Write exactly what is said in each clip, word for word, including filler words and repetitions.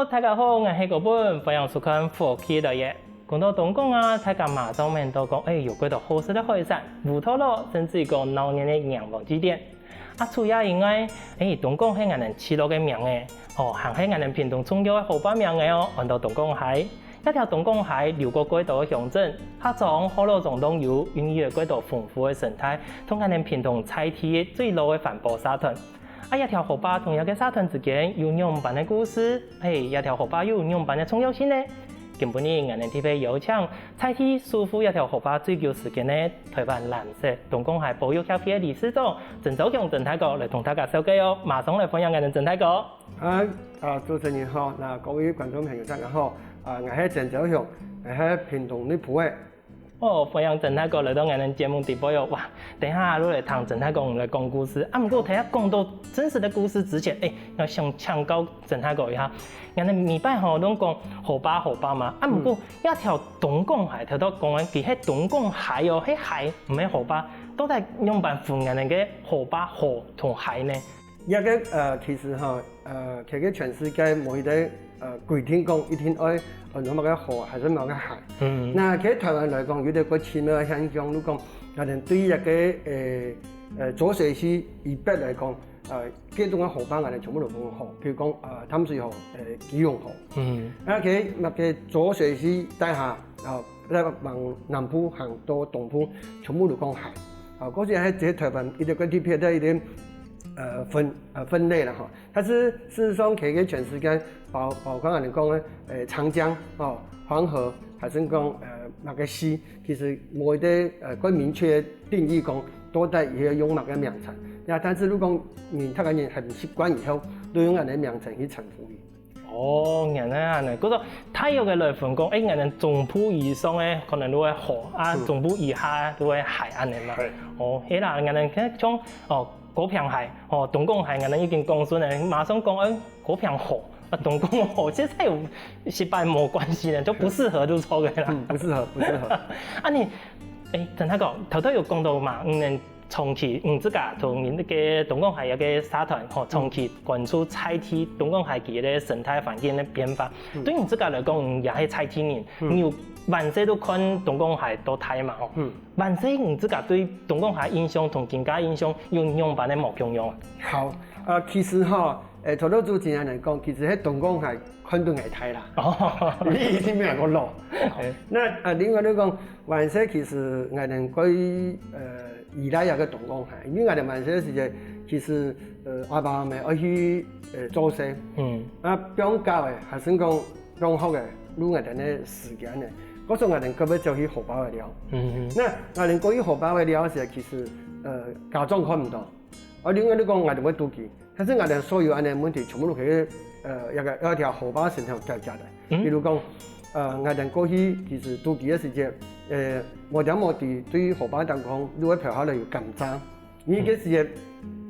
大家好，𠊎係高本，歡迎收看《福氣來了》。講到東港啊，大家馬上愐到講，哎，有幾多好食个海產、烏托羅，甚至講鬧熱个娘娘祭典。啊，除此以外，哎，東港係𠊎等聚落个名仔，哦，還係𠊎等屏東重要个河壩名仔哦，安到東港溪。這條東港溪流過幾多个鄉鎮，客庄、河洛庄都有，孕育了幾多豐富个生態，同𠊎等屏東在地最老个環保社團。 啊，這條河壩同這个社團之間有仰般个故事？嘿，這條河壩又有仰般个重要性呢？今晡日𠊎等特別邀請在地守護這條河壩最久時間个臺灣藍色東港溪保育協會个理事長曾昭雄曾大哥來同大家紹介哦。馬上來歡迎𠊎等曾大哥。啊，啊，主持人好，那各位觀眾朋友大家好，啊，𠊎係曾昭雄，𠊎係屏東內埔个。 哦，歡迎曾大哥來到𠊎等節目直播喲。哇，等下就來聽曾大哥來講故事。啊，毋過等下講到真實个故事之前，哎，𠊎想請教曾大哥一下，𠊎等每擺吼攏講河壩河壩嘛，啊，毋過這條東港溪，頭頭講个，佢係東港溪哦，係溪，毋係河壩，到底仰般分𠊎等个河壩河同溪呢？這个呃，其實吼，呃，其實全世界無一个呃規定講一定愛呃麼个河還係麼个溪。嗯。那其實臺灣來講，有一个較奇妙个現象，如果講𠊎等對一个呃呃濁水溪以北來講，呃，該種个河壩𠊎等全部都講河，比如講呃淡水河、呃基隆河。嗯。那其實那个濁水溪底下啊，再往南部行到東部，全部都講溪。啊，該是係這臺灣一个較特別个一个呃分呃分類啦吼。 但是事實上，其實全世界包包括𠊎等講个，呃，長江哦、黃河，還係講呃麼个溪，其實無一个呃較明確个定義講到底佢愛用麼个名稱。呀，但是如果人大家人很習慣以後，都用恁樣名稱去稱呼佢。哦，原來恁樣。故所大約个來分講，誒，𠊎等中部以上个可能就會河啊，嗯。中部以下就會海恁樣嘛。對。哦，係啦，𠊎等看像哦， 高屏溪，哦，東港溪，𠊎等已經講順了，馬上講，嗯，高屏河，啊，東港河，其實有失敗無關係呢，就不適合就著个啦。嗯，不適合，不適合。啊，你，誒，等下講，頭頭有講到嘛，嗯，長期，嗯，自家同那个東港溪有个社團，吼，長期關注在地東港溪佢个生態環境个變化。嗯。對你自家來講，你也係在地人，嗯。你有萬歲都看東港溪到大嘛，吼。嗯。 萬歲，你自家對東港溪印象同今个印象有仰般个無共樣啊？好，呃，其實吼，誒，頭頭主持人來講，其實係東港溪看到𠊎大啦。哦。你一定沒有講老。誒。那，呃，另外你講，萬歲其實𠊎等過，呃，依賴這个東港溪，因為𠊎等萬歲个時節，其實，呃，阿爸阿姆愛去，呃，做事。嗯。啊，放假个，還係講 放學个，就𠊎等个時間呢，故所𠊎等特別走去河壩个尞。嗯嗯。那𠊎等過去河壩个尞个時，其實，呃，家長看毋到。啊，另外你講𠊎等會肚飢，但是𠊎等所有恁樣問題全部都可以，呃，一个，一條河壩身上解決个。嗯。比如講，呃，𠊎等過去其實肚飢个時節，呃，無點無滴對河壩當中，就會飄下來有甘蔗。 因為該時節，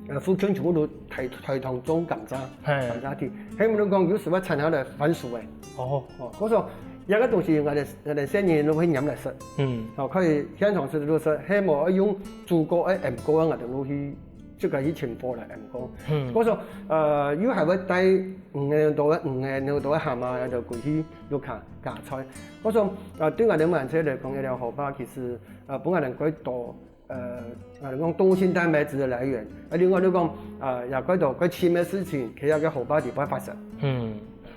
呃，附近全部都大，大堂種甘蔗，嘿。甘蔗地。係毋係講有時會產下來番薯个。哦。哦，故所，這个東西𠊎等，𠊎等細人都會拈來食。嗯。哦，可以現場食就食，係無愛用煮過、愛醃過个，𠊎等就去，自家去尋貨來醃過。嗯。故所，呃，有還會帶魚仔，多个魚仔，多个蝦米，就過去屋下加菜。故所，呃，對𠊎等滿族來講，這條河壩其實，呃，分𠊎等過多 呃，啊，講動物性蛋白質个來源。啊，另外你講，啊，也蓋多蓋深个事情，其實个河壩裡背發生。嗯，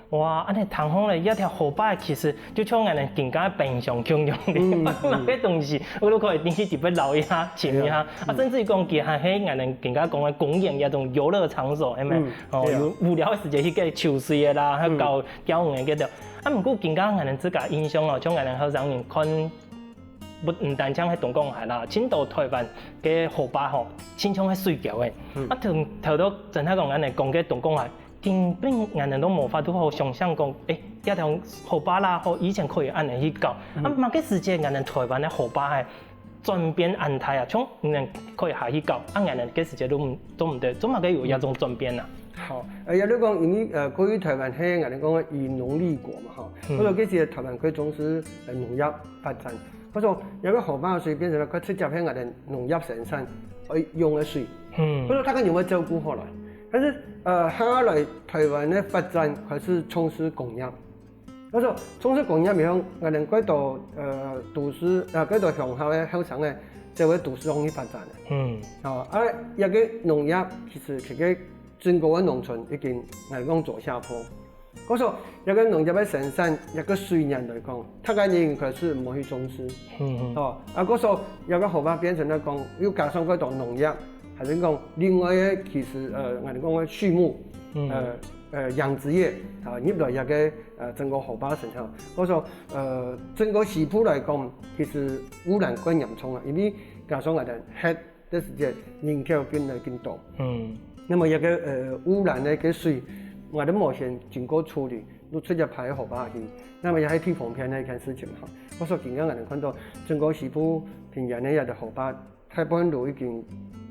哇，恁樣聽講咧，這條河壩其實就像𠊎等今个冰箱共樣个，嗯，嗯。該東西，𠊎都可以進去裡背撈一下、尋一下，對啊，啊，嗯。甚至於講，佢還係𠊎等今个講个公園，該種遊樂場所，係無？嗯，哦，對啊。有無聊个時節去該泅水个啦，還有搞，嗯。搞魚个該種。啊，毋過今个𠊎等自家印象哦，像𠊎等後生人看 毋，毋單淨係東港溪啦，盡多臺灣个河壩吼，親像係水溝个。嗯。啊，頭，頭到真係講恁樣講个東港溪，根本𠊎等都無法度好想像講，誒，這條河壩啦，吼，以前可以恁樣去搞。嗯。啊，麼个時節𠊎等臺灣个河壩係轉變恁大啊，像你等可以下去搞，啊，𠊎等該時節都毋，都毋得，做麼个有這種轉變啊？嗯。好，呃，也就講，因為，呃，過去臺灣係𠊎等講个以農立國嘛，吼，嗯。所以該時臺灣可以重視，呃，農業發展。 故所，這个河壩个水變成了較直接係𠊎等農業生產愛用个水。嗯。故所大家人會照顧好來。但是，呃，後來臺灣个發展開始重視工業。該時重視工業以後，𠊎等蓋多，呃，都市，呃，蓋多鄉下个後生个，走去都市項去發展个。嗯。哦，啊，這个農業其實這个整個个農村已經，𠊎講走下坡。 故所，這个農業个生產，這个水源來講，大家人開始毋會去重視。嗯嗯。哦，啊，故所，這个河壩變成來講，又加上蓋多農業，還係講另外个，其實，呃，𠊎等講个畜牧，嗯。呃，呃，養殖業，啊，入來這个，呃，整個河壩生產。故所，呃，整個西部來講，其實污染蓋嚴重啊，因為加上𠊎等核 个時節，人口緊來緊多。嗯。那麼這个，呃，污染个个水，𠊎等無先經過處理，就直接排河壩去，那麼也係忒方便个一件事情哈。故所今下𠊎等看到整個西部平原个這个河壩，大部分都已經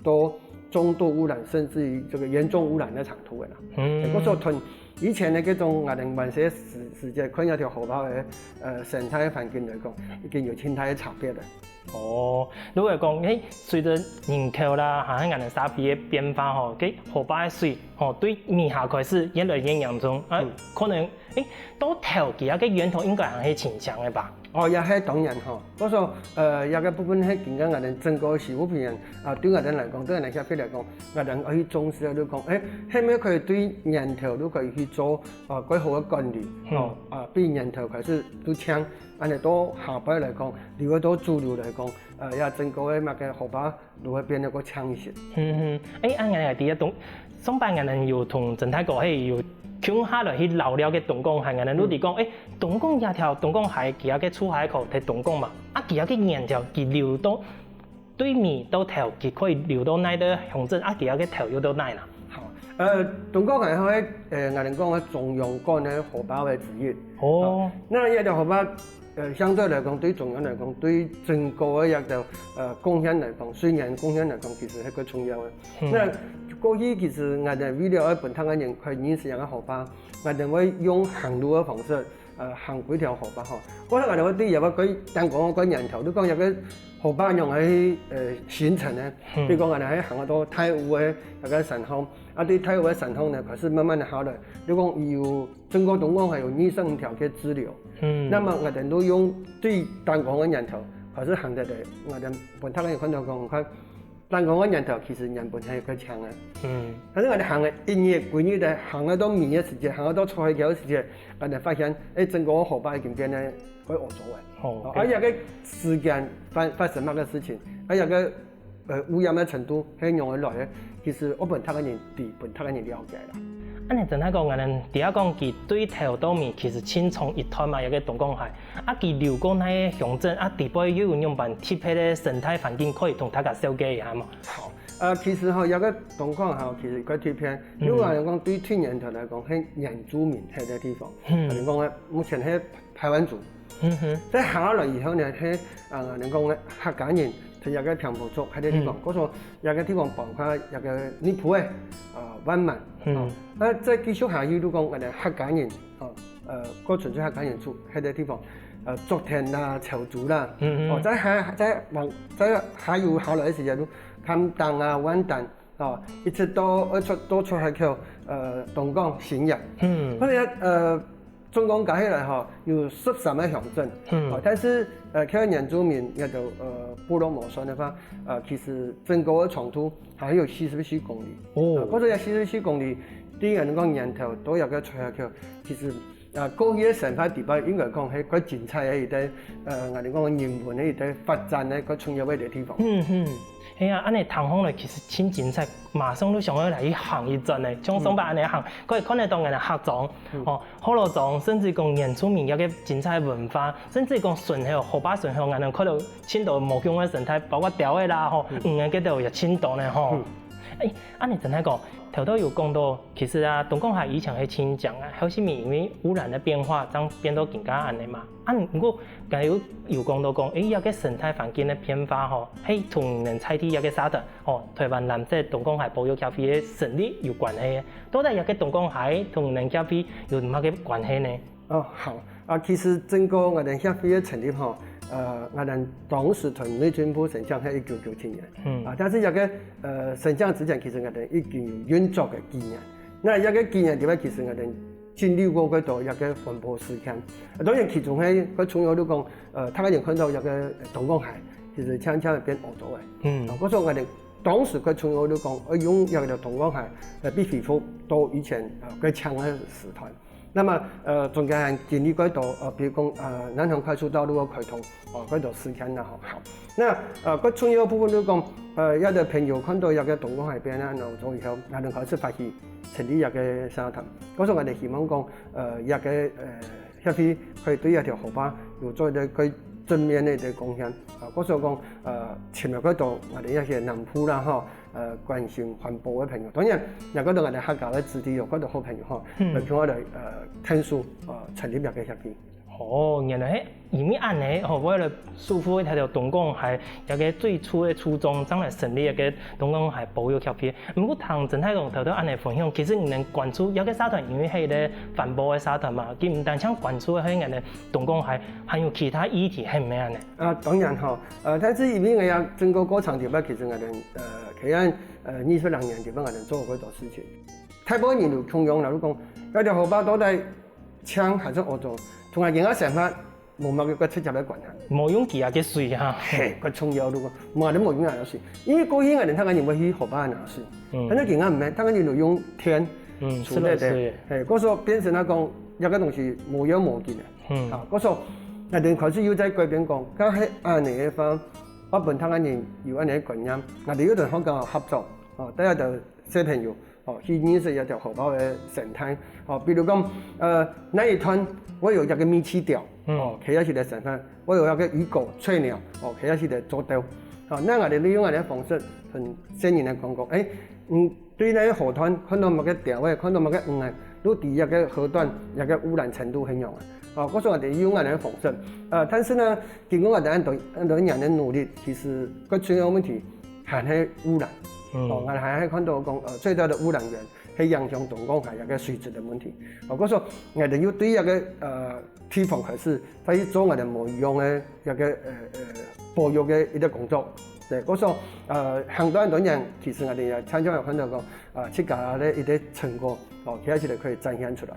到重度污染，甚至於這个嚴重污染个程度个啦。嗯。故所同以前个這種𠊎等還細个時，時節看這條河壩个，呃，生態環境來講，已經有盡大个差別了。 哦，如果講，誒，隨著人口啦，還有𠊎等社會个變化吼，該河壩个水吼，對尾下開始越來越嚴重，啊，嗯。可能，誒，到頭其實該源頭應該還係清淨个吧？哦，也係當然吼。故所，呃，這个部分係今下𠊎等整個西部平原，啊，對𠊎等來講，對𠊎等社會來講，𠊎等愛去重視个，就講，誒，係毋係可以對源頭就可以去做，呃，蓋好个管理，嗯。哦，啊，對源頭開始就淨，恁樣到下擺來講，流到主流來講， 呃，也整個个麼个河壩就會變得較清一些。嗯哼，誒，恁樣个，第一東，上擺𠊎等有同曾大哥係有共下來去尞了个東港，還𠊎等就知講，誒，東港這條東港溪，佢个出海口在東港嘛，啊，佢个源頭佢流到對尾到頭，佢可以流到哪个鄉鎮，啊，佢个頭又到哪啦？好，呃，東港溪係，呃，𠊎等講个中央管个河壩个之一。哦。那這條河壩 呃，相對來講，對中央來講，對整個个這个，呃，貢獻來講，水源貢獻來講，其實係較重要个。嗯。那過去其實𠊎等為了愛分大家人可以認識這个河壩，𠊎等會用行路个方式，呃，行幾條河壩吼。過去𠊎等會對這个蓋，單講个蓋源頭，你講這个河壩仰般去，呃，形成呢？嗯。比如講，𠊎等係行到大武个那个山項，啊，對大武个山項呢，開始慢慢个下來。你講有 整個東港還有二十五條个支流。嗯。那麼𠊎等就用最單港个源頭，還係行得來，𠊎等分大家人看到講，看，單港个源頭其實原本係較淨个。嗯。但是𠊎等行个一日歸日个，行到尾个時節，行到出海口个時節，𠊎等發現，誒，整個河壩已經變得會烏糟个。哦，哦，啊，這个時間發，發生麼个事情？啊，這个 呃，污染个程度係仰般來个，其實愛分大家人知，分大家人了解啦。恁樣真係講，𠊎等知影講佢對頭到尾其實盡長一段嘛，這个東港溪。啊，佢流過哪个鄉鎮，啊，底背又有仰般特別个生態環境，可以同大家紹介一下無？好，呃，其實吼，這个東港吼，其實較特別，嗯。因為𠊎等講對最源頭來講，係原住民歇个地方，嗯。𠊎等講个，目前係排灣族。 嗯哼。再下來以後呢，係，呃，𠊎等講个客家人，同這个平埔族歇个地方，嗯。故所這个地方包括這个內埔个，呃，萬巒，嗯。哦，那再繼續下去，就講𠊎等客家人，哦，呃，過純粹客家人住歇个地方，呃，竹田啦、潮州啦，嗯哼。哦，再下，再往，再下游下來个時間，就菝東啊、萬丹，哦，一直到，呃，出，到出海口，呃，東港、新營。嗯。所以，呃， 總共加起來吼，有十三个鄉鎮。嗯。哦，但是，呃，客家原住民該兜，呃，部落無算个話，呃，其實整個个長度還有四十四公里。哦。呃，故所這四十四公里，對𠊎等講源頭到這个出海口，其實，呃，過去个生態地方應該講係較精彩个一个，呃，𠊎等講人文个一个發展个較重要个一个地方。嗯，嗯。係啊，恁樣聽起來其實真精彩，馬上就想要來去行一轉呢。像上擺恁樣行，嗯。可以看得到𠊎等客庄，嗯。哦， 學老庄，甚至講原住民這个精彩文化，甚至講脣口，河壩脣口，𠊎等看到盡多無共个生態，包括鳥仔啦，吼，嗯。魚仔該兜也盡多呢，吼。嗯。誒，恁樣真係講，頭頭有講到，其實啊，東港溪以前係盡靚啊，後續因為污染个變化，正變到今下恁樣嘛。啊，毋過，剛才有，有講到講，誒，這个生態環境个變化吼，係同𠊎等在地這个社團，吼，臺灣藍色東港溪保育協會个成立有關係个。 到底這个東港溪同𠊎等協會有麼个關係呢？哦，好。啊，其實整個𠊎等協會个成立吼，呃，𠊎等當時同內政部申請係一九九七年。嗯。啊，但是這个，呃，申請之前，其實𠊎等已經有運作个經驗。該這个經驗裡背，其實𠊎等經歷過幾多這个環保事件。啊，當然其中係，个重要就講，呃，大家有看到這个，呃，東港溪，其實漸漸變烏糟个。嗯。啊，故所𠊎等當時个重要就講，愛用這个東港溪來去恢復到以前，呃，个靚个時代。 那麼，呃，中間還經歷過到，呃，比如講，呃，南迴快速道路个開通，哦，過多事件啦，吼。好，那，呃，个重要部分就講，呃，有个朋友看到這个東港溪變啊，然後做以後，𠊎等開始發起成立這个社團。故所𠊎等希望講，呃，這个，呃，協會可以對這條河壩有做一个正面个一个貢獻。啊，故所講，呃，尋了過多𠊎等這兜南部啦，吼， 呃，關心環保个朋友。當然，也看到𠊎等客家个子弟有看到好朋友吼，嗯。來共下來，呃，𢯭手，呃，成立這个協會。哦，原來係因為恁樣，吼，為了守護這條東港溪，這个最初个初衷，正來成立這个東港溪保育協會。毋過聽曾大哥頭頭恁樣分享，其實你等關注這个社團，因為係一个環保个社團嘛，佢毋單淨關注个係𠊎等東港溪，還有其他議題，係毋係恁樣？啊，當然吼，呃，但是因為𠊎也整個過程裡背，其實𠊎等，呃，可以 呃，二十零年裡背𠊎等做過幾多事情。大部分人就共樣啦，就講，這條河壩到底靚還係惡糟，同𠊎今个生活無麼个个直接个關係。無用佢啊个水哈。嘿，个重要，如果無，𠊎等無用佢个水，因為過去𠊎等大家認為去河壩拿水，嗯。但係今个毋係，大家人都用電，嗯，自來水。嘿，故所變成來講，這个東西無要無緊个。嗯。啊，故所，𠊎等開始又在改變講，該係恁樣个話，𠊎分大家人有恁樣个觀念，𠊎等又同學校合作，哦，大家就 小朋友，哦，去認識這條河壩个生態。哦，比如講，呃，哪一段會有一个米奇鳥，嗯。哦，佢也係來生態；會有一个雨狗、翠鳥，哦，佢也係來做竇。哦，該𠊎等利用恁樣个方式，同細人來講講，誒，嗯，對該河段看到麼个鳥仔，看到麼个魚仔，都知這个河段，這个污染程度係仰仔。哦，故所𠊎等用恁樣个方式。呃，但是呢，經過𠊎等恁多，恁多年个努力，其實个最後問題 還係污染。嗯。哦，𠊎還係看到講，呃，最大的污染源係影響東港溪這个水質个問題。哦，故所𠊎等又對這个，呃，地方開始，再去做𠊎等無用个這个，呃，呃，保育个一个工作。對，故所，呃，行到恁多年，其實𠊎等也常常有看到講，呃，自家个一个成果，哦，其實可以展現出來。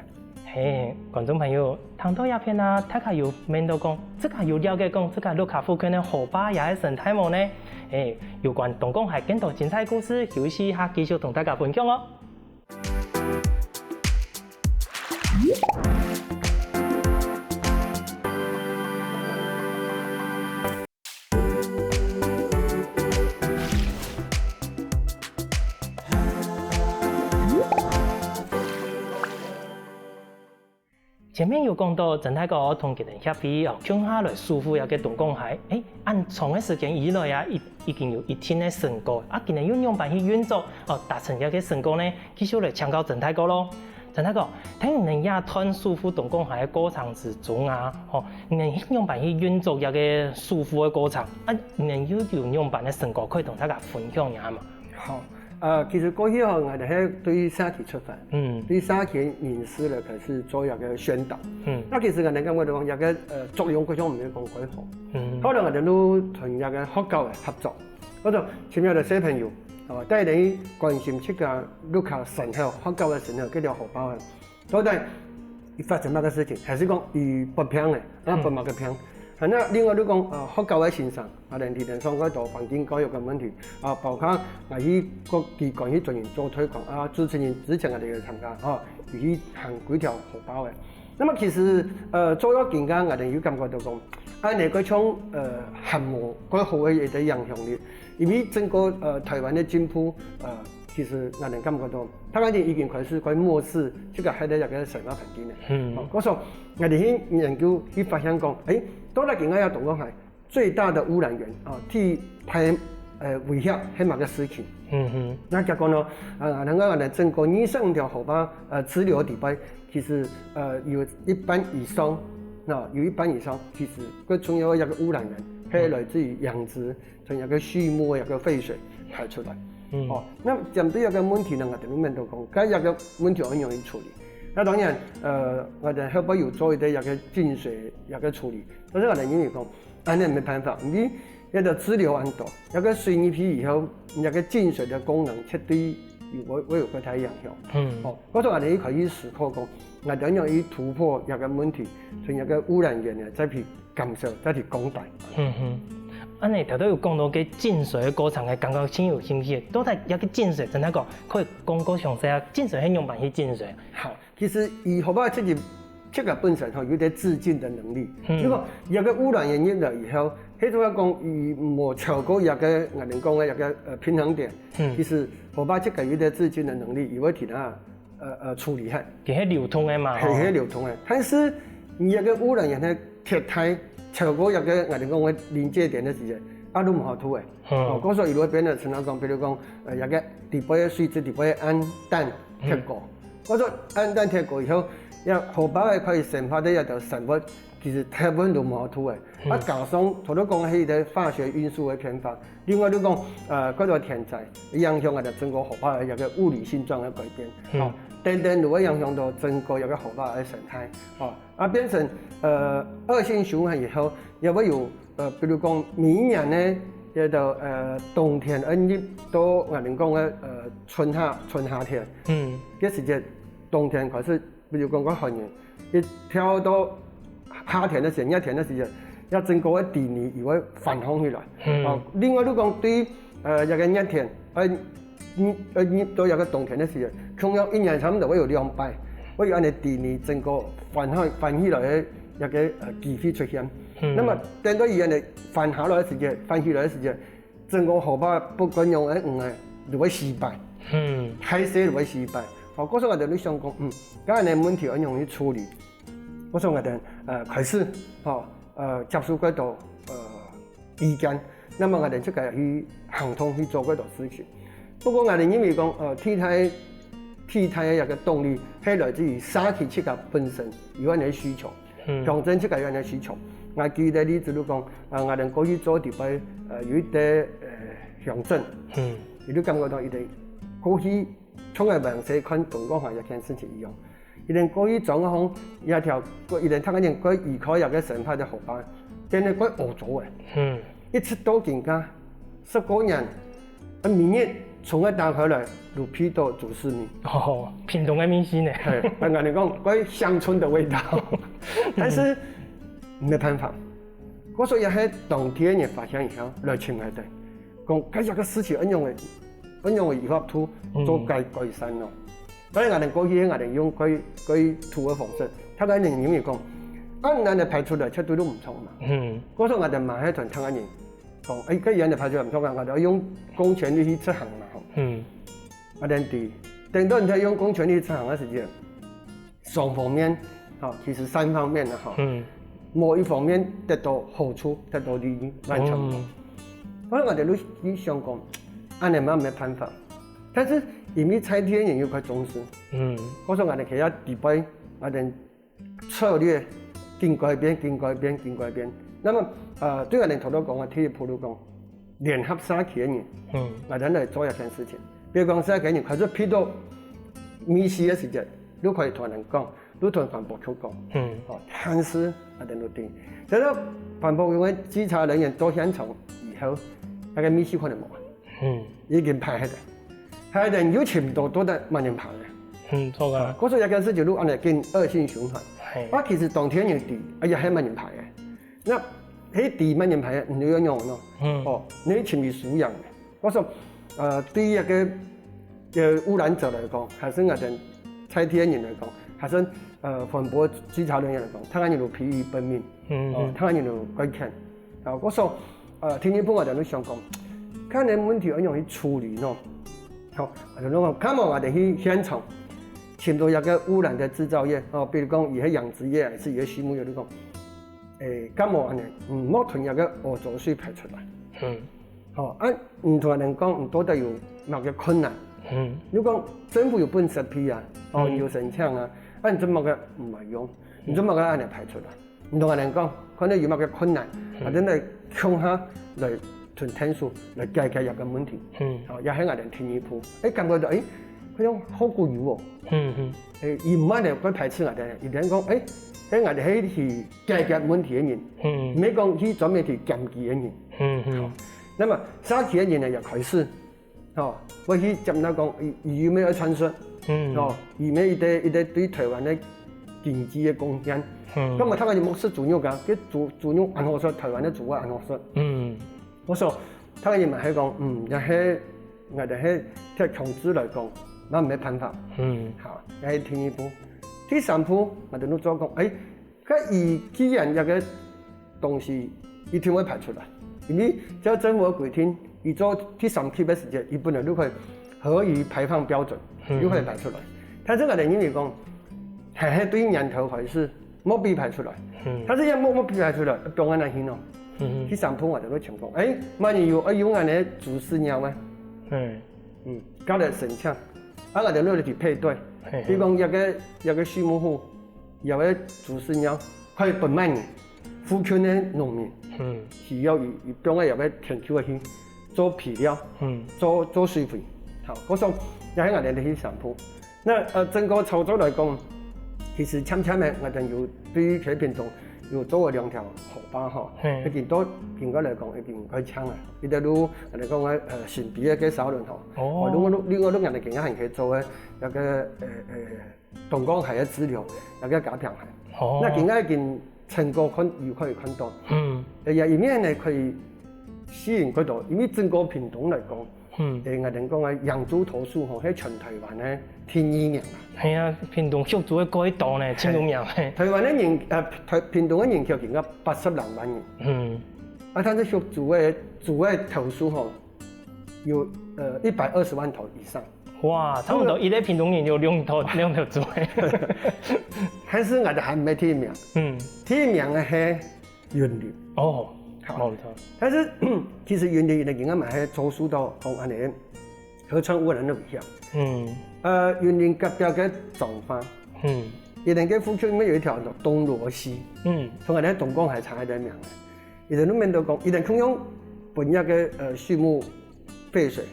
嘿，觀眾朋友，聽到這片啊，大家有愐到講，自家有了解講，自家屋下附近个河壩也係生態無呢？嘿，有關東港溪更多精彩故事，休息一下繼續同大家分享哦。 前面有講到，曾大哥同佢等協會哦，共下來守護這个東港溪。誒，恁長个時間以來啊，已，已經有一定个成果。啊，佢等又仰般去運作，哦，達成這个成果呢？繼續來請教曾大哥咯。 曾大哥，聽你等這段守護東港溪个過程之中啊，吼，你等仰般去運作這个守護个過程？啊，你等又有仰般个成果可以同大家分享一下嘛？好，呃，其實過去吼，𠊎等係對社區出發，嗯。對社區人士來開始做一个宣導。嗯。該其實𠊎等感覺到講，這个，呃，作用好像毋係講蓋好。嗯。後來𠊎等就同這个學校个合作， 或者尋一兜小朋友，哦，帶等去關心自家屋下脣口、學校个脣口，該條河壩个。到底佢發生麼个事情，還係講佢發病了，啊，嗯。發麼个病？啊，該另外就講，呃，學校个先生，啊，連地點上蓋多環境教育个問題，啊，包括𠊎去各機關去專門做推廣，啊，主持人之前𠊎等有參加，吼，佢去行幾條河壩个。 那麼其實，呃，做到今下，𠊎等有感覺到講，恁樣个像，呃，還無蓋好个一个影響力，因為整個，呃，臺灣个進步，呃，其實𠊎等感覺到，大家已經開始蓋漠視這个海底一个生態環境了。嗯。哦，故所，𠊎等去研究，去發現講，誒，到底今下个東港溪 最大的污染源，啊，最大，呃，威脅係麼个事情？嗯哼。該結果呢，呃，𠊎等个，𠊎等整個二十五條河壩，呃，支流底背，其實，呃，有一半以上，那有一半以上，其實最重要个一个污染源，係來自於養殖，從一个畜牧个一个廢水排出來。嗯。哦，那針對這个問題呢，𠊎等面都講，該這个問題愛仰般處理？該當然，呃，𠊎等後背有做一個這個淨水這個處理，但是𠊎等認為講，恁樣無辦法，因為這個支流恁多，這個水入去以後，這個淨水个功能絕對有會會有較大影響。嗯。哦，故所𠊎等一開始思考講，𠊎等愛仰去突破這個問題，從這個污染源呢，再去減少，再去降低。嗯哼。恁樣頭頭有講到个淨水个過程，𠊎感覺真有興趣。到底這個淨水，真正講，可以講較詳細啊？淨水係仰般去淨水？好，其實以河壩自己這個本身吼，有點自淨的能力。嗯。如果這個污染源入來以後，係主要講佢無超過這個𠊎等講个這個呃平衡點，嗯。其實河壩自己有點自淨的能力，佢會替佢呃呃處理忒。佢係流通个嘛，吼。係，係流通个。但是你這個污染源个鐵態超過這個𠊎等講个臨界點个時節，啊，都無好處个。嗯。哦，故所以會變成像講，比如講，呃，這個底背个水質底背个暗淡忒高。嗯。故所暗淡忒高以後，這河壩个可以生活个這條生物，其實大部分都無好處个。啊，嗯。加上頭頭講个係一個化學因素个變化，另外，你講，呃，較多天災，影響𠊎等整個河壩个一個物理性狀个改變，嗯。哦，等等都會影響到整個一個河壩个生態，哦，啊，變成，呃，惡性循環以後，也會有，呃，比如講每一年呢，這個，呃，冬天，呃，入到𠊎等講个，呃，春夏，春夏天，嗯。這時節冬天開始 比如講个寒人，一跳到夏天个時節，熱天个時節，這整個个地泥佢會翻䟘起來。嗯。哦，另外，你講對，呃，這個熱天，呃，嗯，呃，入到這個冬天个時節，共樣一年差不多會有兩擺，會有恁樣地泥整個翻起，翻起來个這個，呃，機會出現。嗯。那麼，等到佢恁樣翻下來个時節，翻起來个時節， 整個河壩不管仰仔遠仔，都會死敗。嗯。大細都會死敗。哦，故所𠊎等就想講，嗯，該恁樣問題愛仰去處理。故所𠊎等，呃，開始，吼，呃，接受較多，呃，意見。那麼𠊎等自家去行動去做較多事情。不過𠊎等認為講，呃，替代，替代个一個動力，係來自於社區自家本身有恁樣个需求。 嗯。鄉鎮自家有恁樣个需求。𠊎舉個例子就講，啊，𠊎等過去做底背，呃，有一個，呃，鄉鎮，嗯。佢就感覺到佢等過去從來無人去看東江河這件事情一樣。佢等過去庄項，這條，佢等逐個人過依靠這個生態个河壩，變得過烏糟个。嗯。一直到今下， 十過年，啊，每日從該打開來，就鼻到豬屎味。哦，屏東个味緒呢。係，啊，𠊎等講，該鄉村的味道。但是，無辦法。故所以係當地个人發現以後，來尋𠊎等，講，該這個事情恁樣个，恁樣个以後都做改，嗯。改善咯。當然，𠊎等過去，𠊎等用改，改土个方式，逐個人認為講，恁樣个排出來，絕對都毋錯嘛。嗯。故所𠊎等嘛係同逐個人 講，欸，該原來排水毋錯啊，𠊎兜用公權力去執行嘛，吼。嗯。啊，等於，等到你在用公權力執行个時間，雙方面，吼，其實三方面啦，吼。嗯。某一方面得到好處，得到利益，完全無。嗯。所以𠊎兜就，就想講，恁樣嘛無辦法。但是因為在地个人又較重視，嗯。故所𠊎兜其實底背，𠊎兜 策略緊改變，緊改變，緊改變。那麼，呃，對𠊎兜頭頭講个第一步就講，聯合社區个人，嗯。𠊎兜來做一件事情。比如講社區个人開始鼻到味緒个時節，就可以同𠊎兜講，就同環保局講。嗯。哦，但是𠊎兜就定。等到環保局个稽查人員到現場以後，該個味緒可能無啊。 嗯。已經排忒了。排忒又尋毋到到底麼人排个。嗯，著啊。啊，故所這件事情就恁樣緊惡性循環。嘿。啊，其實當地人知，哎呀，係麼人排个。該係知麼人排个，你又仰般呢？嗯。哦，你尋佢輸贏个。故所，呃，對於該個，呃，污染者來講，還係𠊎兜在地个人來講，還係，呃，環保稽查人員來講，逐個人都疲於奔命。嗯，哦，嗯。逐個人都該譴。啊，故所， 呃，第二步𠊎兜就想講，看這問題愛仰去處理呢？好，𠊎兜就講，看無𠊎兜去現場，尋到一個污染个製造業，哦，比如講，佢係養殖業，還係佢係畜牧業，就講，欸，看無恁樣，嗯，莫同一個污糟水排出來。嗯。好，啊，你同𠊎兜講，你到底有麼个困難？嗯。你講政府有分設備啊，哦，嗯。有申請啊，啊，你做麼个毋愛用？你做麼个恁樣排出來？ 你同𠊎兜講，看到有麼个困難，嗯。𠊎兜來共下來同𢯭手來解決這個問題。嗯。好，這係𠊎兜第二步。欸，感覺到，欸，佢講好過有哦。嗯嗯。誒，佢毋係來該排斥𠊎兜，佢等講，誒，該𠊎兜係去解決問題个人，嗯。毋係講去專門去檢舉个人。嗯嗯。好，那麼社區个人呢也開始，吼，會去接納講，佢佢有無愛傳說，嗯。吼，佢有無一個一個對台灣个經濟个貢獻。嗯。那麼大家就莫食豬肉啊，該豬豬肉恁好食，台灣个豬肉恁好食。嗯。 我想，大家人嘛係講，嗯，也係𠊎兜係忒強制來講，那沒辦法。嗯。好，這係第二步。第三步，𠊎兜就做講，誒，該佢既然這個東西一定會排出來，因為照政府个規定，佢做第三級个時節，佢本來就可以合於排放標準，嗯。就可以排出來。但是𠊎兜認為講，還係對源頭開始， 莫被排出來。嗯。但是也莫莫被排出來，當然難行哦。嗯。第三步𠊎兜會想講，誒，萬一有愛用恁呢豬屎尿啊？嗯。嗯，該來申請，啊，𠊎兜落去配對。嘿嘿。比如講，一個一個畜牧戶，有個豬屎尿，可以分萬人，附近个農民，嗯。需要有有放个有個田坵去做肥料，嗯。做做水肥。好，我想，也係𠊎兜第三步。 那呃，整個操作來講，其實漸漸个，𠊎兜有對該屏東有做過兩條河壩吼，嘿。已經到今个來講已經開唱啊。一條路，𠊎兜講个呃，新埤个該沙崙吼，哦。哦，另外路另外路𠊎兜今个還可以做个那個呃呃，東港溪个支流，那個加平溪。哦。那今个已經成果看有可以看到。嗯。哎呀，一面呢可以吸引較多，因為整個屏東來講， 嗯。誒，𠊎兜講个養豬頭數吼，係全台灣个第二名啊。係啊，屏東畜豬个蓋多呢，真有名嘿。台灣个人，呃，台屏東个人口應該八十零萬人。嗯。啊，但是畜豬个豬个頭數吼，有呃一百二十萬頭以上。哇，差不多一個屏東人有兩頭兩頭豬欸。但是𠊎兜還毋係第一名。嗯。第一名个係 雲林。哦，好。無錯。但是其實雲林佢等應該嘛係遭受到講恁呢河川污染个危險。嗯。呃，雲林隔壁个彰化，嗯。佢等个附近有一條東螺溪，嗯。同𠊎兜東港還差一點樣个。佢等都面對講，佢等共樣分一個呃畜牧廢水，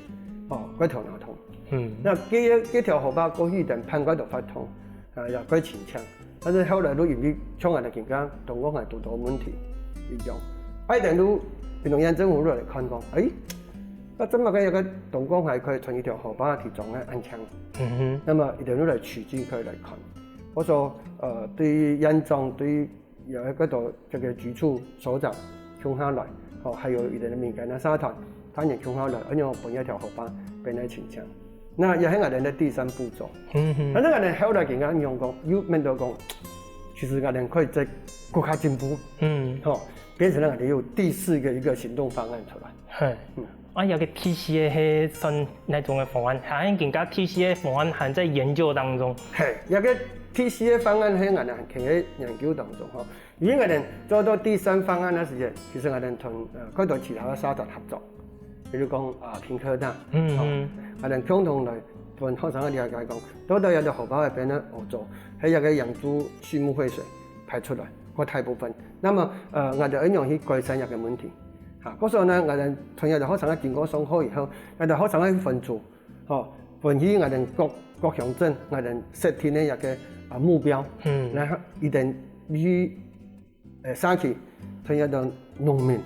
哦，該頭那桶。嗯。那這這條河壩過去等判官都發通，啊，也該清淨。 但是後來都因為像𠊎兜今个東港還堵到問題一樣，愛等都屏東縣政府都來看講，誒，該做麼个一個東港還可以存一條河壩提供个安全？嗯哼。那麼一等都來取經可以來看。我說，呃，對於縣長，對於有一個到這個局處首長共下來，哦，還有一等个民間个社團，他人共下來，恁樣分一條河壩變來清淨。 那也係𠊎兜个第三步驟。嗯哼。但是𠊎兜後來今个用講，又面對講，其實𠊎兜可以再更加進步，嗯。吼，變成了𠊎兜有第四個一個行動方案出來。嘿。嗯。啊，這個第四個係算哪種个方案？還今个第四個方案還在研究當中。嘿，這個第四個方案係𠊎兜還在研究當中吼。 因為𠊎兜做到第三方案个時節，其實𠊎兜同呃，較多其他个社團合作，比如講啊，屏科大，嗯，哦，嗯。𠊎兜共同來分學生个了解講，到底這個河壩會變到好做，還有這個養豬畜牧廢水排出來，个大部分。那麼呃，𠊎兜愛仰去改善這個問題？哈，故所呢，𠊎兜同這個學生个經過上課以後，𠊎兜學生个分組， 吼，分析𠊎兜各各鄉鎮𠊎兜設定个一個啊目標，嗯。然後一定去呃社區同一個農民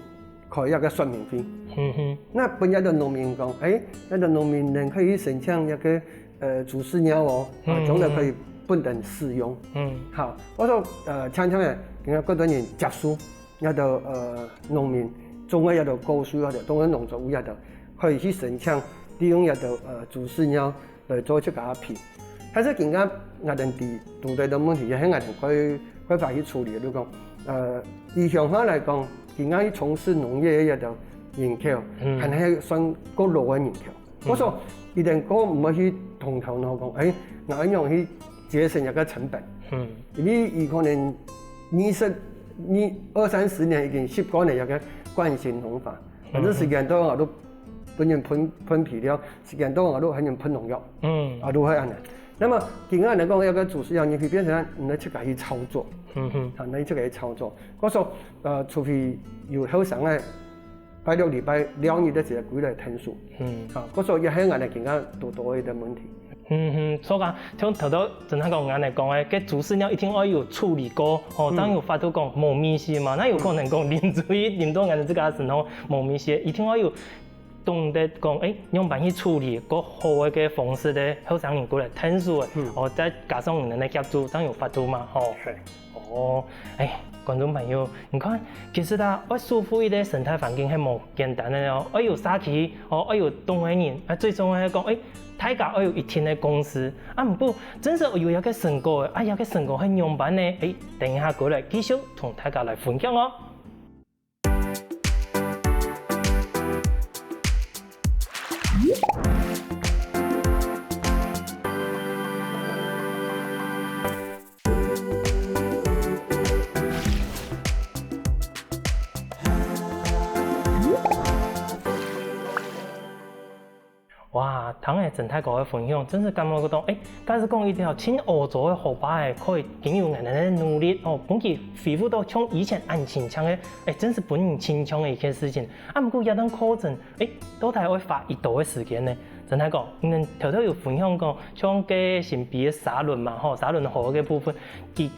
開一個說明會。嗯哼。那分一個農民講，誒，一個農民人可以申請一個呃豬屎尿哦，啊，嗯。將來可以分人使用。嗯。好，我說呃，常常个，人家更多人接受。 也就呃農民種个也就高樹也就當然農作物也就可以去申請，利用也就呃豬屎尿來做自家个肥。但是今个𠊎兜在堵到个問題，也係𠊎兜開開發去處理个，就講呃以鄉下來講，今个去從事農業个也就人口，嗯。還係算較老个人口。 我說，一定个毋會去動頭腦講，誒，𠊎愛仰去節省一個成本。嗯。因為佢可能二十、二、二三十年已經習慣了一個慣性農法，嗯。反正時間到𠊎都分人噴噴肥料，時間到𠊎都分人噴農藥。嗯。啊，都會恁樣。那麼，今个來講，一個豬屎尿，你會變成你自家去操作。嗯哼。啊，你自家去操作。我說，呃，除非有後生个 拜六、禮拜、尞日个時節歸來𢯭手。嗯。啊，故所也係𠊎兜今个堵到个問題。嗯哼，所以講，像頭頭真係講，𠊎等講个，該豬屎尿一定愛有處理過，吼，正有法度講無味緒嘛。哪有可能講淋出去，淋到𠊎等自家身上無味緒，一定愛有懂得講，欸，仰般去處理，較好个个方式个，後生人過來𢯭手个，哦，再加上你等个協助，正有法度嘛，吼。哦，欸，觀眾朋友，你看，其實啊，愛守護一個生態環境係無簡單个哦，愛有社區，哦，愛有懂个人，啊，最重要係講，欸， 大家愛有一定个共識。啊，毋過，真實有一個成果，啊，這個成果係仰般呢？欸，等一下過來繼續同大家來分享哦。哇，聽著陳大哥个分享，真係感覺到，欸，假使講一條盡屙糟个河壩仔，可以經由𠊎等个努力，哦，分佢恢復到像以前恁清淨个，欸，真係分人欽佩个一件事情。啊，毋過這段過程，欸，到底愛花幾多个時間呢？陳大哥，你等頭頭有分享過，像該新埤个沙崙嘛，吼，沙崙河个部分，佢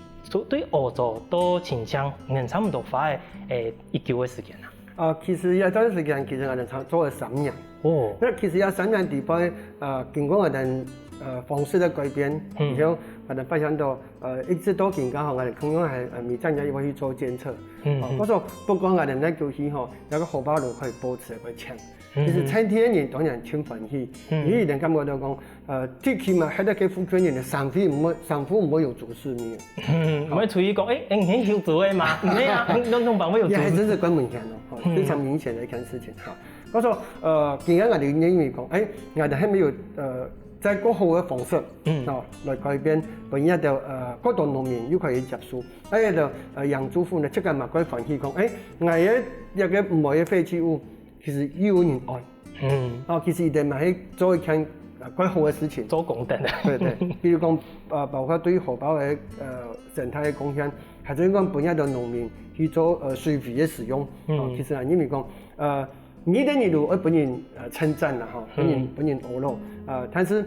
對屙糟到清淨，你等差毋多花个，欸，幾久个時間啊？ 啊，其實這段時間其實𠊎等差做了三年。哦。該其實這三年底背，啊，經過𠊎等，呃，方式个改變，嗯。以後𠊎等發現到，呃，一直到今下吼，𠊎等共樣還，呃，每隻月也會去做檢測。嗯，哦，嗯。故所不管𠊎等哪久去吼，該个河壩都可以保持个清。嗯。其實在地个人當然盡歡喜，嗯。因為佢等感覺到講， 呃，最起碼還得該附近人个衫褲毋會，衫褲毋會有豬屎味。嗯，毋會隨意講，欸，欸，你係畜豬个嘛？毋係啊，弄弄板會有豬屎。也還真是怪明顯哦，吼，嗯。非常明顯的一件事情哈。故所，呃，今日𠊎等認為講，欸，𠊎等還沒有，呃，在較好个方式，嗯。哦，來改變，分這兜，呃，較多農民又可以接受。啊，這兜，呃，養豬戶呢，自家嘛較歡喜講，欸，𠊎个這個無个廢棄物， 其實又有人愛。嗯。哦，其實佢等嘛係做一件，呃，較好个事情。做功德。對，對。比如講，呃，包括對河壩个，呃，生態个貢獻，還係講分這兜農民去做，呃，水肥个使用。嗯。哦，其實啊，因為講，呃，你等你都愛分人，呃，稱讚啦，吼，分人，嗯。分人呵咾。呃，但是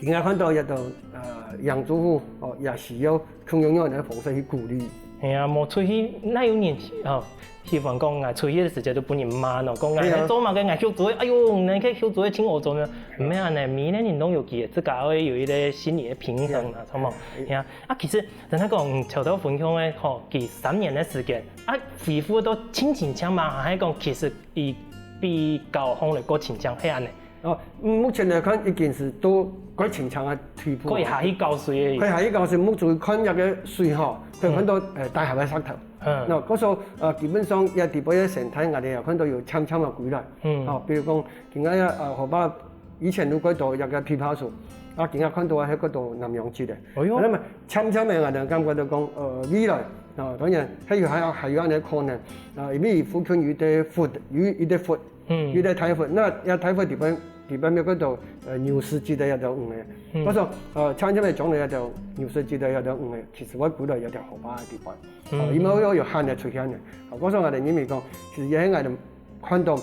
今下看到這兜，呃，養豬戶，哦，也需要共樣樣个方式去鼓勵。係啊，無出去，哪有人，哦，喜歡講，啊，出去个時節都分人罵咯，講，啊，係啊。你做麼个，啊，畜豬个，哎喲，你該畜豬个盡屙糟呢？毋係恁呢，每個人都有佢个，自家愛有一個心理个平衡啊，係啊。著無？係啊。係啊，啊，其實，真个講，嗯，頭頭分享个，吼，佢三年个時間，啊，恢復到盡清淨嘛，還係講，其實佢比較好來過清淨，係恁呢。 哦，嗯，目前來看，已經係到較清淨个地步。可以下去搞水个。可以下去搞水，目珠看這個水吼，可以看到，嗯。呃，大海个石頭。嗯。那，故所，呃，基本上這底背个生態，𠊎等也看到有漸漸个歸來。嗯。哦，比如講，今下，呃，河壩以前有幾多這個枇杷樹，啊，今下看到還有幾多南洋植个。哎喲。那麼，漸漸个，𠊎等感覺到講，呃，未來，啊，當然，還有，還有，還有恁呢可能，啊，因為附近有一個湖，有一個湖， 嗯。有个大湖，那這大湖底背，底背有幾多，呃，牛屎質个這兜魚仔。嗯。故所，呃，漸漸个將來這兜牛屎質个這兜魚仔，其實會歸來這條河壩个底背。嗯。哦，因為有，有鹹个出現个。哦，故所𠊎等認為講，其實也係𠊎等看到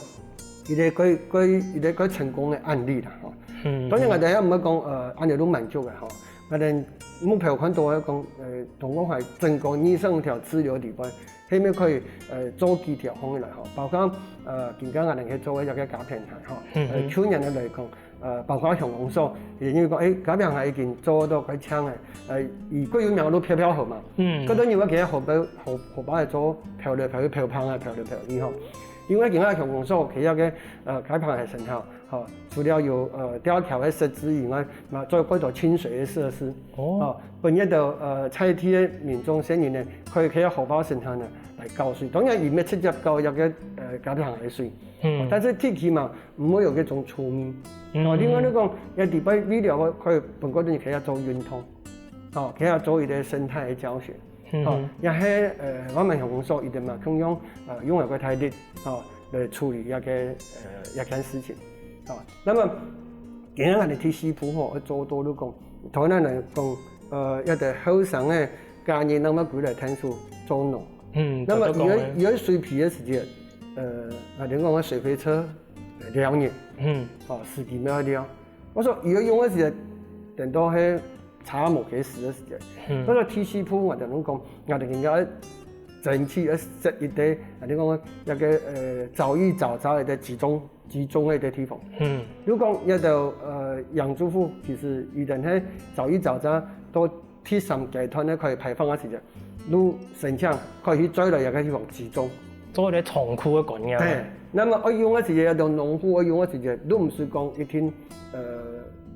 一個較，較，一個較成功个案例啦，吼。嗯。當然𠊎等也毋會講，呃，恁呢就滿足个，吼。𠊎等目標看到个講，呃，東江還整個二十五條支流底背， 係毋係可以，呃，做幾條項來吼，包括，呃，今下𠊎等去做个一個加平台吼，嗯哼。呃，去年个來講，呃，包括鄉公所，也因為講，欸，加平台已經做到較靚个，呃，以過有名个都飄飄河嘛，嗯。過多人會記得河壩，河，河壩來做漂流漂去漂胖啊，漂流漂去吼。因為今下鄉公所佢个，呃，加平台生態， 吼，除了有，呃，吊橋个設置以外，嘛，做過多清水个設施。哦。哦，分這兜，呃，在地个民眾先人呢，可以去河壩生態呢，來搞水。當然，佢毋係直接搞這個，呃，加平个水。嗯。但是地區嘛，毋會有這種臭味。嗯。哦，另外來講，這底背未來可以分過多人去遐做運動，哦，去遐做一個生態个教學。 嗯哼。吼，也係，呃，我們鄉公所一定嘛，共樣，呃，用一個態度，吼，來處理這個，呃，這件事情。吼，那麼，今日𠊎等第四步吼，愛做到就講，頭先來講，呃，這兜後生个家人，那麼歸來𢯭手做農。嗯，那麼，佢个，做得講欸。佢个水肥个時節，呃，𠊎等講个水肥車，呃，兩年，嗯。吼，時機愛了。 我說，佢愛用个時節，等到係差無幾時个時間。嗯。所以第四步𠊎等講，𠊎等應該爭取愛設一個，啊，你講一個呃早育早產一個集中集中个一個地方。嗯。如果一個呃養豬戶，其實佢等係早育早產到第三階段个可以排放个時間，就申請可以去再來一個地方集中。做一個倉庫个概念。對，那麼愛用个時間，一個農戶愛用个時間，都毋係講一定呃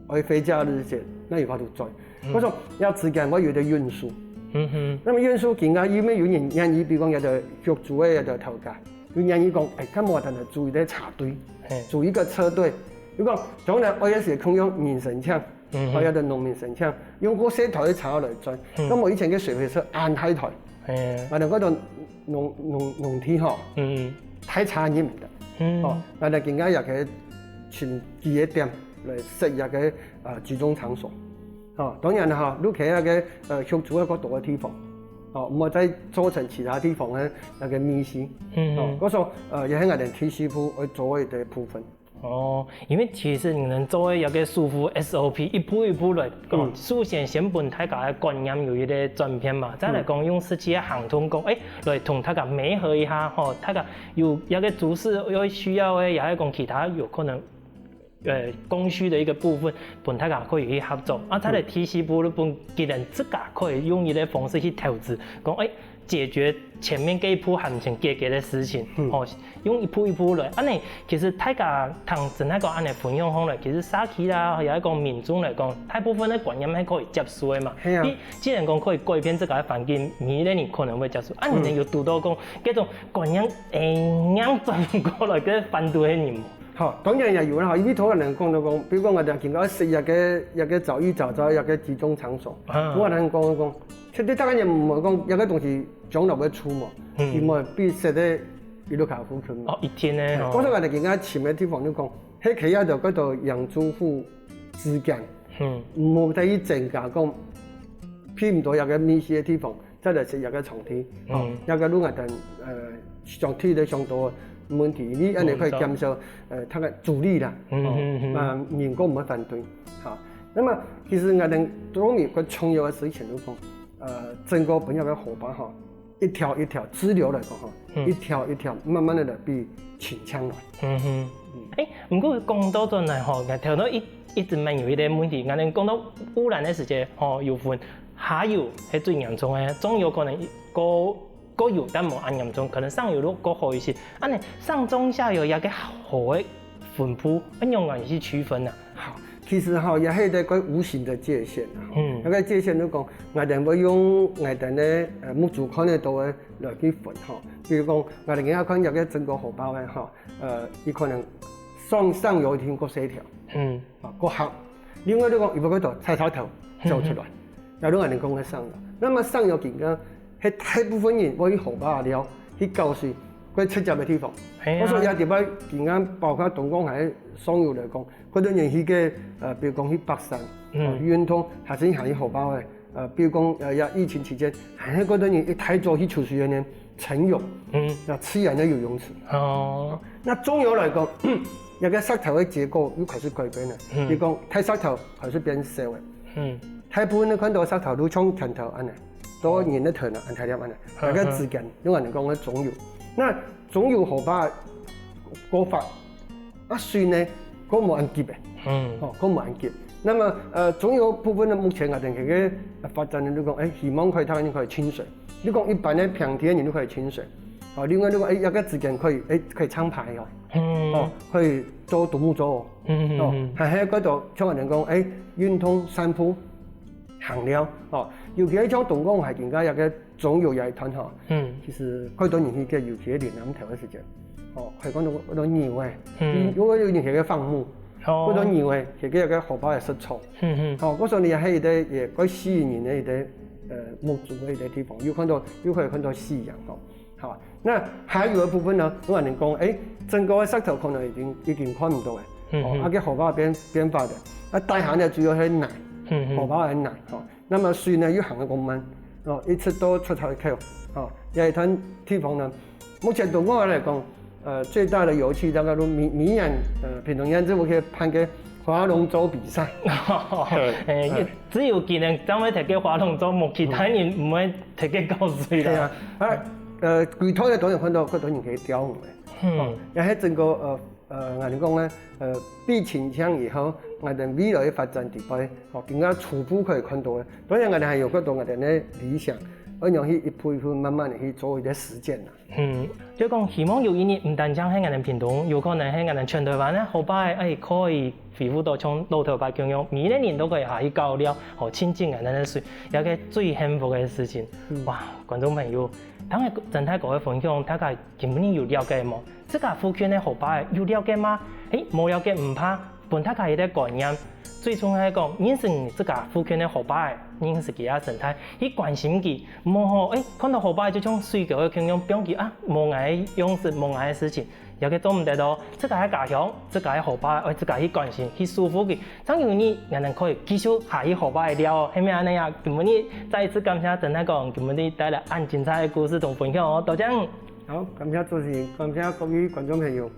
愛飛假日先，那有法度做。嗯。我說要時間，我有一個運輸。嗯哼。那麼運輸緊啊，因為有人願意，比如講有一個畜豬个一個頭家，有願意講，哎，看我等來租一個車隊，嘿。租一個車隊。如果將來愛个時，可以用人申請，嗯哼。還有个農民申請，用過細台个車來轉。嗯。那麼以前个水肥車安大台，嘿。啊，那個農農農農地吼，嗯。太差人毋得。嗯。哦，那就更加也可以尋幾個點來設一個呃集中場所。哦，當然啦哈，你企那個呃畜豬个較多个地方，哦，毋好再造成其他地方个那個密集。嗯。哦，我說呃也係𠊎等第四步愛做个一個部分。 哦，因為其實你等做个一個舒服SOP，一步一步來講，嗯。首先先分大家个觀念有一個轉變嘛，再來講用實際个行動講，哎，來同大家媒合一下吼，大家有一個主事要需要个，也係講其他有可能呃供需个一個部分，分大家可以去合作。啊，再來第四步，分佢等自家可以用一個方式去投資，講哎。 解決前面該一步還毋曾解決个事情，嗯。哦，用一步一步來。恁呢，其實大家聽真係講恁呢分享下來，其實社區啦，也係講民眾來講，大部分个觀念係可以接受个嘛。係啊。你既然講可以改變這個環境，每一個人可能會接受。啊，你等有堵到講，這種觀念，誒，仰轉毋過來个反對个人無？好，當然也有啦，因為頭先人講到講，比如講𠊎等今个設一個一個早育早產一個集中場所，啊。𠊎等講講， 其實大家也毋會講，這個東西將來會出嘛，嗯。因為必須得一路卡夫ขึ้น嘛。哦，一定个，哎，哦。可是𠊎等今个尋个地方就講，係可以在該度養豬戶之間，嗯。毋好再去增加講，譬如到一個密集个地方，再來設一個場地，哦，嗯。一個路𠊎等，呃，相對个相多个問題，你恁呢可以減少，呃，佢个阻力啦，嗯，哦，嗯，嗯。啊，人工毋會反對，好。那麼其實𠊎等當面个重要个事情就講， 呃，整個本業个河壩吼，一條一條支流來講吼，嗯。一條一條慢慢个來被清淨來。嗯哼。嗯。誒，毋過講到轉來吼，𠊎頭先一一直問有一個問題，𠊎等講到污染个時節吼，有分下游係最嚴重个，中游可能過過有，但無恁嚴重，可能上游就過好一些。恁呢上中下游這個河个分布，愛仰般去區分啊？好，其實吼，也係一個無形个界限啊。嗯。該個界限就講， 𠊎等會用𠊎等个呃目珠看得到个來去分吼。比如講，𠊎等今下看這個整個河壩个吼，呃，佢可能上上游一定過細條，嗯。啊，過狹。另外你講，佢會過到菜草頭走出來，嗯哼。然後𠊎等講个上游。那麼上游緊个，係大部分人會去河壩了，去搞水，過直接个地方。係啊。我說這地方緊个，包括東港還係上游來講， 好多人去个，呃，比如講去北山，嗯。哦，運動，還係行去河壩个，呃，比如講，呃，這疫情期間，還係好多人一大早去出去个呢，晨泳，嗯。那自然个游泳池。哦。那中游來講，這個石頭个結構又開始改變了。嗯。比如講，大石頭開始變小个。嗯。大部分你看到石頭都像拳頭恁呢，到人个頭呢，恁大粒恁呢，嗯。那個之間，用𠊎等講个中游。那中游河壩過闊， 啊，水呢，過無恁急个。嗯。哦，過無恁急。那麼，呃，中游部分呢，目前𠊎等這個發展呢，就講，誒，希望可以，大家可以泅水。你講一般个平地个人就可以泅水。哦，另外，你講，誒，這個之間可以，誒，可以唱排哦。嗯。哦，可以做獨木舟哦。嗯，嗯，哦，嗯。還係該度，像𠊎等講，誒，運動、散步、行尞，哦，尤其係像東港還更加這個 中游這一段吼，嗯。其實好多人去个，尤其係蓮藕頭个時節，哦，可以看到好多牛仔，嗯。因為有人去个放牧，哦。好多牛仔，去个該河壩个食草。嗯，嗯。哦，我說你還有一個也較吸引人个一個，呃，目珠个一個地方，又看到，又可以看到夕陽吼。好，那下游个部分呢，我跟你講，誒，整個个石頭可能已經，已經看毋到了，嗯，哦，嗯。啊，該河壩變，變化个，啊，大下呢主要係泥，嗯，嗯。河壩个泥，吼。 那麼水呢又行得較慢，哦，一直到出海口，哦，這一段地方呢，目前對𠊎來講，呃，最大的油氣大概都每，每年，呃，屏東縣政府去辦个環划龍舟比賽。誒，只有佢等正會提个划龍舟，無其他人毋會提个搞水啦。係啊，啊，呃，佢頭个當然看到，看到人可以釣魚个。嗯，也係整个呃呃，𠊎等講呢，呃，比清槍以後，𠊎等未來个發展地位，吼，更加初步可以看到个。當然，𠊎等還有看到𠊎等个理想，愛仰去一步一步慢慢的去做一个實踐啦。嗯，就講希望有一日，毋單淨係𠊎等屏東，有可能係𠊎等全台灣个河壩，哎，可以恢復到像老頭擺共樣，每一個人都可以下去搞了，吼，親近𠊎等个水，也係最幸福个事情。哇，觀眾朋友，聽了曾大哥个分享，大家今晡日有了解無？自家附近个河壩有了解嗎？誒，無了解毋怕，分大家一個觀念。最重要係講，認識你自家附近个河壩，認識佢个生態，去關心佢， 無吼，誒，看到河壩就像水溝个共樣，放佢啊，無𠊎个樣式，無𠊎个事情，也个做毋得哦。自家个家鄉，自家个河壩，愛自家去關心，去守護佢。正有日，𠊎等可以繼續下去河壩个尞哦，係毋係恁樣啊？今晡日再一次感謝曾大哥，今晡日帶來恁精彩个故事同分享哦，多謝你。好，感謝主持人，感謝各位觀眾朋友。